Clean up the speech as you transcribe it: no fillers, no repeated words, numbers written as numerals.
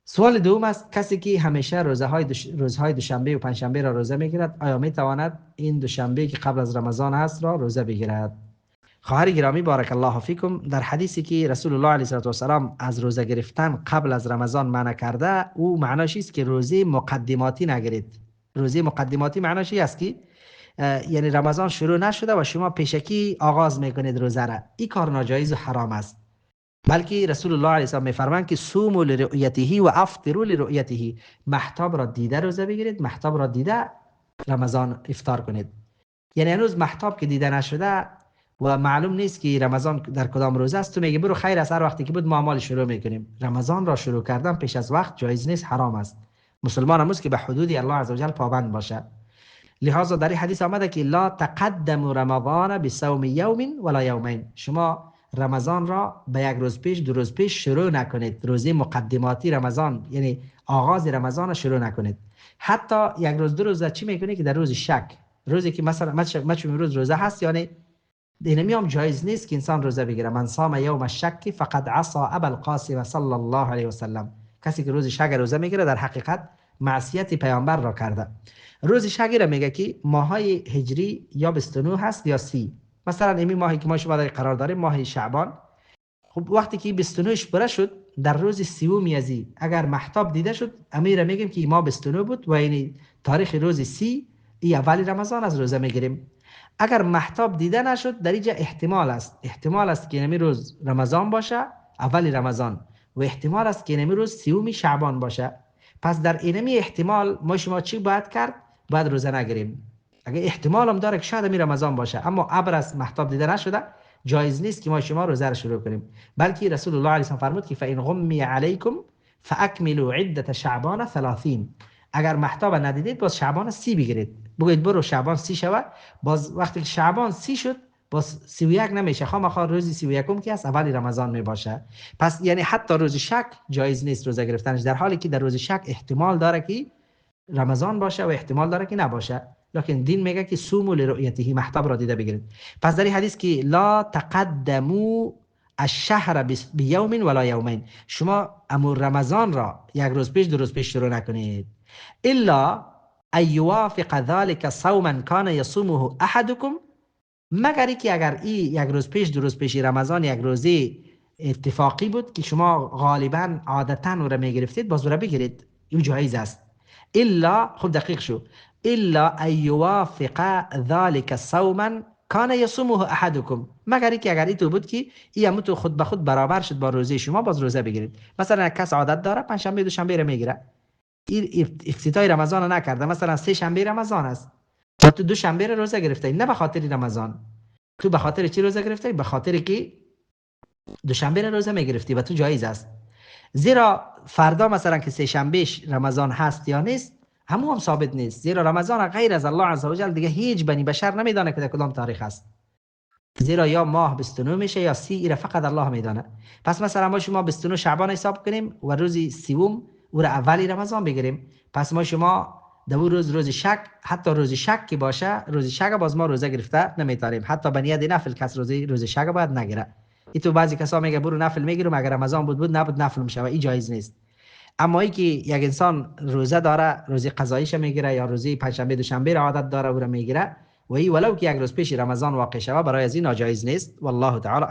سوال دوم است: کسی که همیشه روزهای دوشنبه و پنجشنبه را روزه میگیرد، آیا میتواند این دوشنبه که قبل از رمضان است را روزه بگیرد؟ خواهر گرامی، بارک الله فیکم، در حدیثی که رسول الله علیه و السلام از روزه گرفتن قبل از رمضان منع کرده، او معناش است که روزه مقدماتی نگیرید. روزه مقدماتی معناش است که یعنی رمضان شروع نشده و شما پیشکی آغاز میکنید روزه را. این کار ناجایز و حرام است. بلکه رسول الله علیه السلام میفرمایند که صوموا لرؤیته و افطروا لرؤیته، مهتاب را دیده روزه بگیرید، مهتاب را دیده رمضان افطار کنید. یعنی هنوز مهتاب که دیده نشده و معلوم نیست که رمضان در کدام روز است، تو میگی برو خیر است، هر وقتی که بود ما اعمال شروع میکنیم. رمضان را شروع کردن پیش از وقت جایز نیست، حرام است. مسلمان هم که به حدود الله عزوجل پابند باشه. لذا در این حدیث آمده که لا تقدموا رمضان بصوم یوم ولا یومین، شما رمضان را به یک روز پیش، دو روز پیش شروع نکنید. روزه مقدماتی رمضان، یعنی آغاز رمضان را شروع نکنید. حتی یک روز دو روز چی میکنی که در روز شک، روزی که مثلا ما روز روزه هست، یعنی اینمی هم جایز نیست که انسان روزه بگیره. من صام یوم الشک فقد عصا ابا القاسم صلی الله علیه و سلم. کسی که روز شک روزه میگیره در حقیقت معصیت پیامبر را کرده. روز شک را میگه که ماهای هجری یا 29 هست یا 30. مثلا این ماهی که ما شما در قرار داریم، ماه شعبان، خب وقتی که 29 پره شد، در روز سیوم ازی اگر مهتاب دیده شد، امیر میگیم که ما 29 بود و این تاریخ روز 30 ای اول رمضان از روزه میگیریم. اگر مهتاب دیده نشد، در اینجا احتمال است، احتمال است که نمی روز رمضان باشه، اول رمضان، و احتمال است که نمی روز سیوم شعبان باشه. پس در اینمی احتمال ما شما چی باید کرد؟ باید روزه نگیریم. اگه احتمال هم داره که شاید می رمضان باشه، اما ابر از مهتاب دیده نشده، جایز نیست که ما شما روزه را شروع کنیم. بلکه رسول الله علیه و فرمود که فان غمی علیکم فاکملوا عده شعبان 30. اگر مهتاب ندیدید، باز شعبان 30 بگیرید. بگویید برو شعبان 30 شوه. باز وقتی که شعبان 30 شد، باز 31 نمیشه، خامخا روز 31 که است اول رمضان می باشه. پس یعنی حتی روز شک جایز نیست روزه گرفتنش، در حالی که در روز شک احتمال داره که رمضان باشه و احتمال داره که نباشه. لکن دین میگه که صوموا لرؤیته، مهتاب را دیده بگیرید. پس در این حدیث که لا تقدموا الشهر بیوم ولا یومین، شما امور رمضان را یک روز پیش، دو روز پیش شروع نکنید. الا ان یوافق ذلك صوما کان یصومه احدکم، مگر که اگر ای یک روز پیش، دو روز پیش رمضان یک روزی اتفاقی بود که شما غالبا عادتا او را میگرفتید، باز او را بگیرید، این جایز است. الا، خب دقیق شو، الا ان یوافق ذلك صوما کان یصومه احدکم، مگر که اگر تو بود که ای هم تو خود به خود برابر شد با روزه شما، باز روزه بگیرید. مثلا کس عادت داره پنجشنبه دوشنبه را میگیره، این افتتاح رمضان رو نکرده، مثلا سه شنبه رمضان است و تو دوشنبه رو روزه گرفته، نه به خاطر رمضان. تو به خاطر چی روزه گرفته؟ به خاطر که دوشنبه رو روزه میگرفتی و تو جایز است. زیرا فردا مثلا که سه شنبه رمضان هست یا نیست، همو هم ثابت نیست. زیرا رمضان غیر از الله عزوجل دیگه هیچ بنی بشر نمیدانه که در کدام تاریخ است. زیرا یا ماه 29 میشه یا 30، ایره فقط الله میدانه. پس مثلا ما شما 29 شعبان حساب کنیم و روز سیوم او را اولی رمضان بگیریم. پس ما شما در روز، روز شک، حتی روز شک که باشه، روز شک باز ما روزه گرفته نمیتونیم. حتی به نیت نفل کس روز شک باید نگیره. ای تو بعضی کسا میگه برو نفل میگیرم، اگر رمضان بود بود، نبود نفل میشه و این جایز نیست. اما ای که یک انسان روزه داره، روزی قضاییش میگیره یا روزی پنجشنبه دوشنبه را عادت داره، او را میگیره و ای ولو که یک روز پیش رمضان واقع شوه، برای از این ناجایز نیست. والله تعالی.